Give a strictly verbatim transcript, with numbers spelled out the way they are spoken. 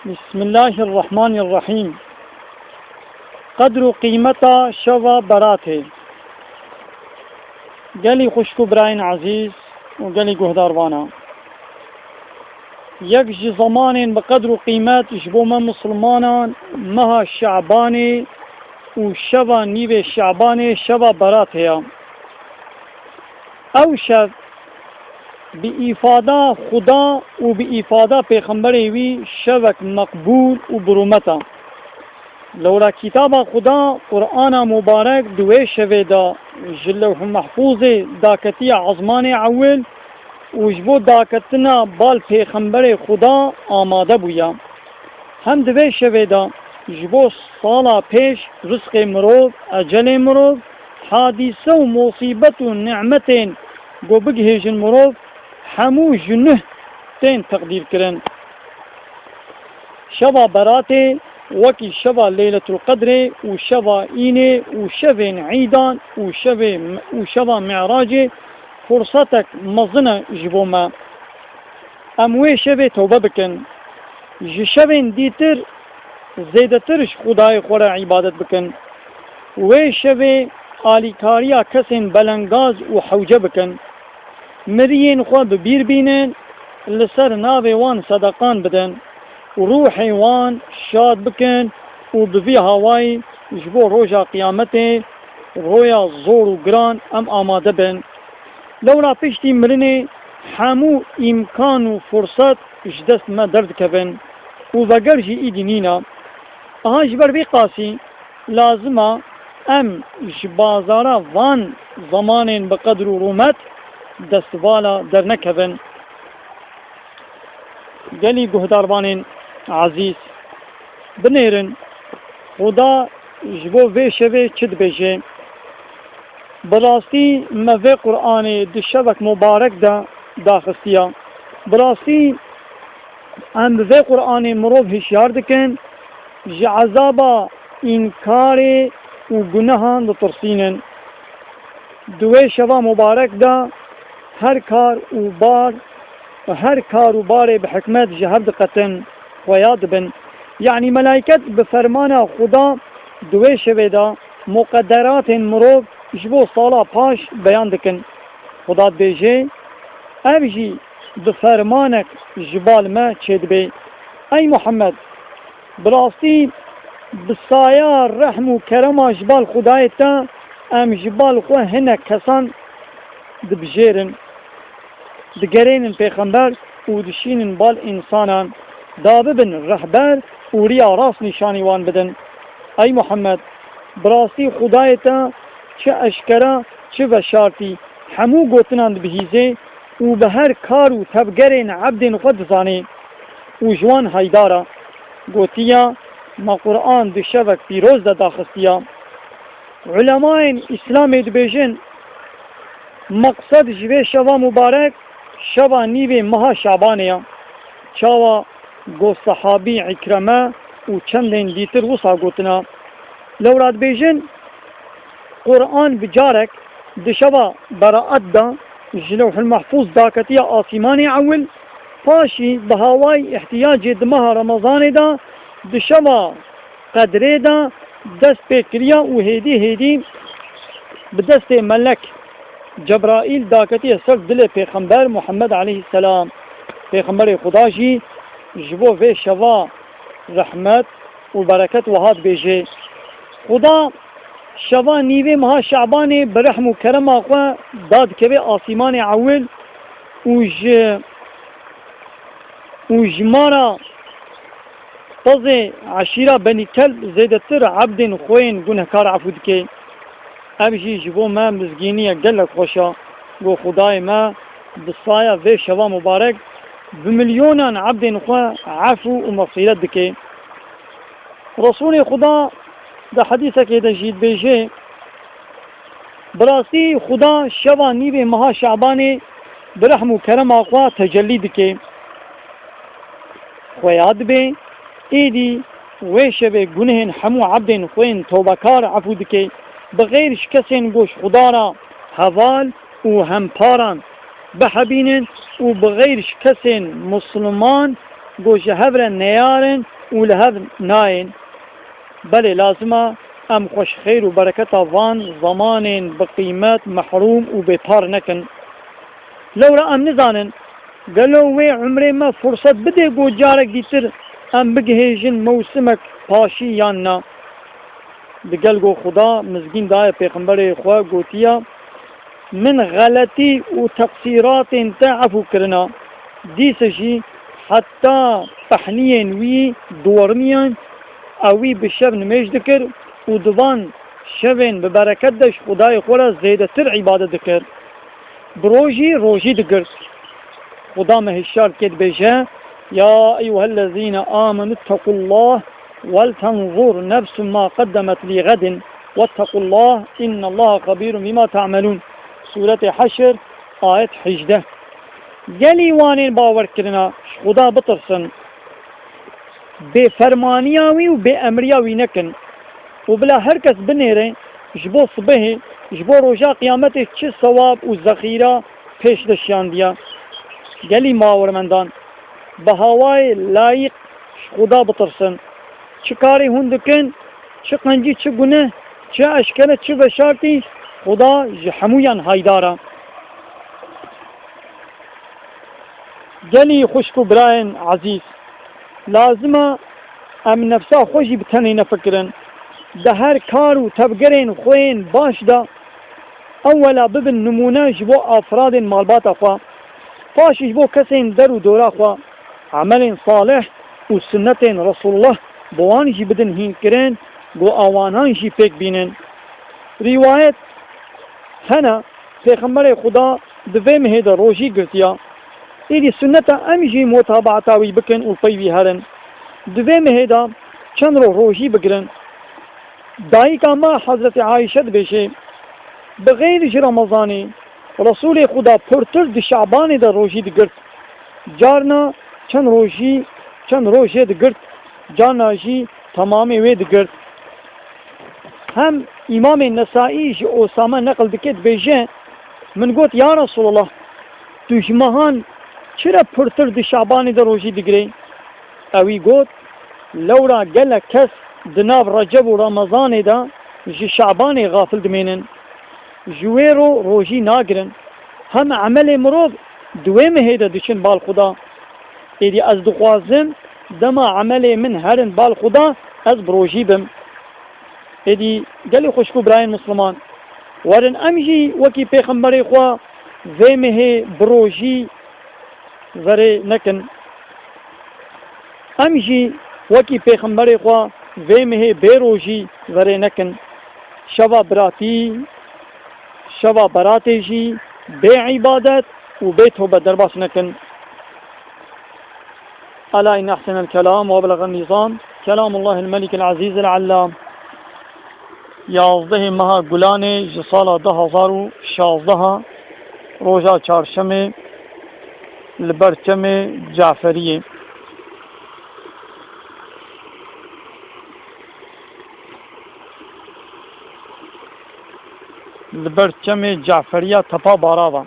Bismillahirrahmanirrahîm. Qedr û qîmeta şeva Beratê. Gelî xwişk û birayên ezîz û gelî guhdarvana. Yek ji zemanên bi qedr û qîmet ji bo me misilmanan meha Şebanê û şeva nîvê Şebanê şeva Beratê ya. Ew şev bi îfada Xuda û bi îfada pêxemberê wî şevek meqbûl û bi rûmet e. Lewra kitaba Xuda, Qur'ana Mubarek di wê şevê de ji Lewh Mehfûzê daketiye ezmanê ewil û ji bo daketina bal pêxemberê Xuda amade bûye. Hem di vê şevê de ji bo sala pêş rizqê mirov, ecelê mirov, hadîse û musîbet û nimetên ku bigihêjin mirov, hemû ji nuh tên teqdîrkirin. Şeva Beratê wekî şeva Leyletul Qedrê û şeva Înê û şevên Îdan û şevê, û şeva Mi'racê fursetek mezin e ji bo me. Em wê şevê tewbe bikin. Ji şevên dîtir zêdetir ji Xwedayê xwe re îbadet bikin. Wê şevê alîkariya kesên belengaz û hewce bikin. Miriyên xwe bi bîr bînin, li ser navê wan sedeqan bidin û ruhê wan şad bikin û bi vî hawayî ji bo roja qiyametê, roya zor û giran em amade bin. Lewra piştî mirinê hemû îmkan û furset ji dest me derdikevin û veger jî îdî nîne. Aha ji ber vî qasî lazim e em ji bazara van zemanên bi qedr û rûmet destvala dernekevin. Gelî guhdarvanên ezîz, binêrin Xuda ji bo vê şevê çi dibêje. Bi rastî me vê Qur'anê di şevek mubarek de daxistiye. Bi rastî em bi vê Qur'anê mirov hişyar dikin, ji ezaba înkarê û gunehan ditirsînin. Di wê şeva mubarek de her kar û bar, her kar û barê bi hikmet ji hev diqetin, xuya dibin. Yanî melayket bi fermana Xuda di wê şevê de muqederatên mirov ji bo sala paş beyan dikin. Xuda dibêje, ev jî bi fermanek ji bal me çêdibe. Ey Muhammed, bi rastî bi saya rehm û kerema ji bal Xwedayê te em ji bal xwe hinek kesan dibijêrin, digerênin pêxember û dişînin bal însanan, da bibin rehber û riya rast nîşanî wan bidin. Ey Muhammed, bi rastî Xwedayê te çi eşkera, çi veşartî hemû gotinan dibihîzê û bi her kar û tevgerên ebdên xwe dizanê û ji wan haydar e. Gotiya, me Qur'an di şevek pîroz de daxistiya. Ulemayên Îslamê dibêjin, meqsed ji vê şeva mubarek şeva nîvê meha Şabanê ya. Çawa ku sehabî Îkreme û çendên dîtir wisa gotina. Lewra dibêjin, Qur'an bi carek di şeva Beraet de ji Lewhul Mehfûz daketiye asîmanê ewil, paşî bi hawayî îhtiyacê di meha Remezanê de di şeva Qedrê de dest pê kiriya û hêdî hêdî bi destê melek Cebraîl daketiye ser dilê Pêxember Muhammed aleyhisselam. Pêxemberê Xuda jî ji bo vê şeva rehmet û bereket wiha dibêje, Xuda şeva nîvê meha Şabanê bi rehm û kerema xwe dadikeve asîmanê ewil û ji, û ji mara Tezê eşîra Benî Kelb zêdetir ebdên xwe yên gunehkar efû dike. Ev jî ji bo me mizgîniyek gelek xweş e. Go Xwedayê me bi saya vê şeva mubarek bi milyonan ebdên xwe efû û mexfîret dike. Resûlê Xuda di hedîsekê de jî dibêje, bi rastî Xuda şeva nîvê meha Şabanê bi rehm û kerema xwe tecellî dike. Xuya dibe, êdî wê şevê gunehên hemû ebdên xwe yên tewbekar efû dike. Bi xeyr ji kesên ku ji Xuda re heval û hemparan bihebînin û bi xeyr ji kesên misliman ku ji hev re neyar in û li hev nayên. Belê, lazim e em xwe ji xêr û bereketa van zemanên bi qîmet mehrûm û bêpar nekin. Lewra em nizanin, gelo wê umrê me furset bidê ku carek dîtir em bigihêjin mewsimek paşî yan na? Digel ku Xuda mizgîn daye pêxemberê xwe, gotiye, Min xeletî û teqsîratên te efû kirina. Dîse jî heta pehniyên wî diwerimiyan, ewî bi şev nimêj dikir û di van şevên bi bereket de ji Xwedayê xwe re zêdetir îbadet dikir. Bi rojî rojî digirt. Xuda me hişyar dike, dibêje, Ya eyyuhellezîne amenu ttequllah, ولتنظر نفس ما قدمت لغد، واتقوا الله، إن الله خبير بما تعملون. Sûretê Heşr, ayet hejdeh. Gelî wanên bawer kirina ji Xuda bitirsin. Bêfermaniya wî û bêemriya wî nekin. Û bila her kes binêre ji bo sibehê, ji bo roja qiyametê çi sewab û zexîra pêş de şiyandiye. Gelî mawermendan, bi hawayê layîq ji Xuda bitirsin. Çi karê hûn dikin, çi qencî, çi guneh, çi eşkere, çi veşartî, Xuda ji hemûyan haydar e. Gelî xwişk û birayên ezîz, lazim e em nefsa xwe jî bi tenê nefikirin. Di her kar û tevgerên xwe yên baş de ewela bibin nimûne ji bo afradên malbata xwe, paşî ji bo kesên der û dora xwe. Emelên salih û sunnetên Resulullah bi wan jî bidin hînkirin, ku awanan jî pêk bînin. Rîwayet hene, Pêxemberê Xuda di vê mehê de rojî girtiya. Êdî sunnet e em jî mutabaeta wî bikin û pey wî herin. Di vê mehê de çend roj rojî bigirin. Dayika me Hezretî Ayşe dibêje, bi xeyr ji Remezanê, Resûlê Xuda pirtir di Şabanê de rojî digirt. Carna çend rojî, çend rojê digirt, carna jî temamê wê digirt. Hem Îmamê Nesaî ji Osame neqil dike, dibêje, Min got, Ya Resulallah, tu ji mehan çira pirtir di Şabanê de rojî digirê? Ewî got, Lewra gelek kes di nav Receb û Remezanê de ji Şabanê xafil dimênin. Ji wê ro rojî nagirin. Hem emelê mirov di wê mehê de diçin bal Xuda. Êdî ez dixwazim dema emelê min herin bal Xuda, ez bi rojî bim. Êdî gelî xwişk û birayên Misliman, werin em jî wekî Pêxemberê xwe vê mehê bi rojî verê nekin. Em jî wekî Pêxemberê xwe vê mehê bê rojî verê nekin. Şeva biratî, şeva beratê jî bê îbadet û bê tobe derbas nekin. ألا إن أحسن الكلام وأبلغ النظام كلام الله الملك العزيز العلام. Yazdehê meha Gulanê ji sala du hazar û şazdeh, roja çarşemê, li ber çemê Caferiyê. Li ber çemê Caferiya Tepa Barava.